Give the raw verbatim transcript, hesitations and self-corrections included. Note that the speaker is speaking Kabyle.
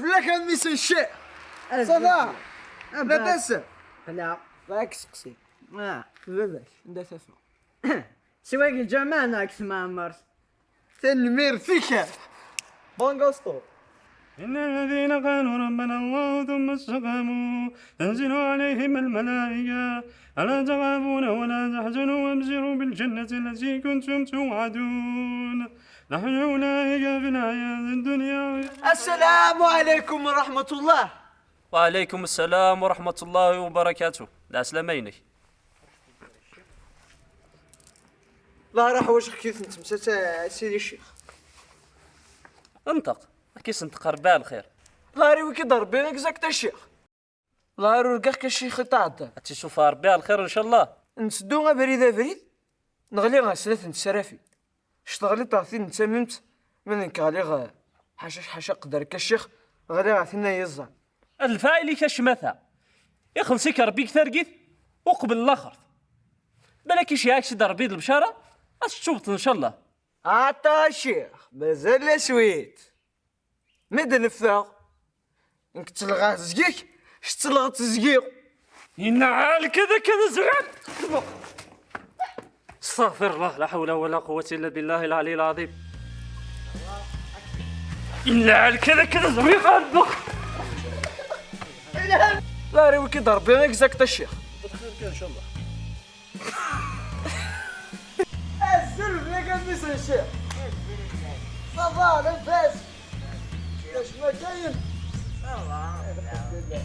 Fell-ak a mmi-s n ccix. Ça va? Labas? Ḥla. Bɣiɣ ad k-seqsi. Ah. Baba-k, anda tafeɣ? Siwa deg lǧameɛ neɣ deg tmeɛmert? Tanemmirt-ik. Bon gosto. إن الذين قالوا ربنا الله ثم استقاموا تنزل عليهم الملائكة ألا تخافون ولا تحزنوا وأبشروا بالجنة التي كنتم توعدون نحن أولئك في الحياة الدنيا. السلام عليكم ورحمة الله. وعليكم السلام ورحمة الله وبركاته. العسلامة ينك. الله راح واش خكيت انت مسات سيدي الشيخ. انطق. كي سنتق ربي على الخير. الله يريوك يد ربي، exact الشيخ. الله يريوك الشيخ يتعدى. هاتي شوف ربي على الخير إن شاء الله. نسدو أبريد أبريد، نغلي غا سنة نتسرافي. شتغلي تعطي نتممت، من نكالي غا حاشا حاشا قدرك الشيخ، غلي غا ثنا يزا. الفاعل كشمثة. يخلصك ربي كثرقيت وقبل الآخر. بالك شي عكس ربي البشارة، أتشوفط إن شاء الله. عطا الشيخ، مازال لا سويت. مد نفاق. نك تلغى زقيك، شتلغى تزقيق. ينعل كذا كذا زعل. استغفر الله، لا حول ولا قوة إلا بالله العلي العظيم. ينعل كذا كذا زعل. لا ريوكي ضربي، exact الشيخ. بالخير كان إن شاء الله. الزلف يا كان ميسا الشيخ. صافا لاباس؟ واش ما كاين؟ صافا. الحمد لله.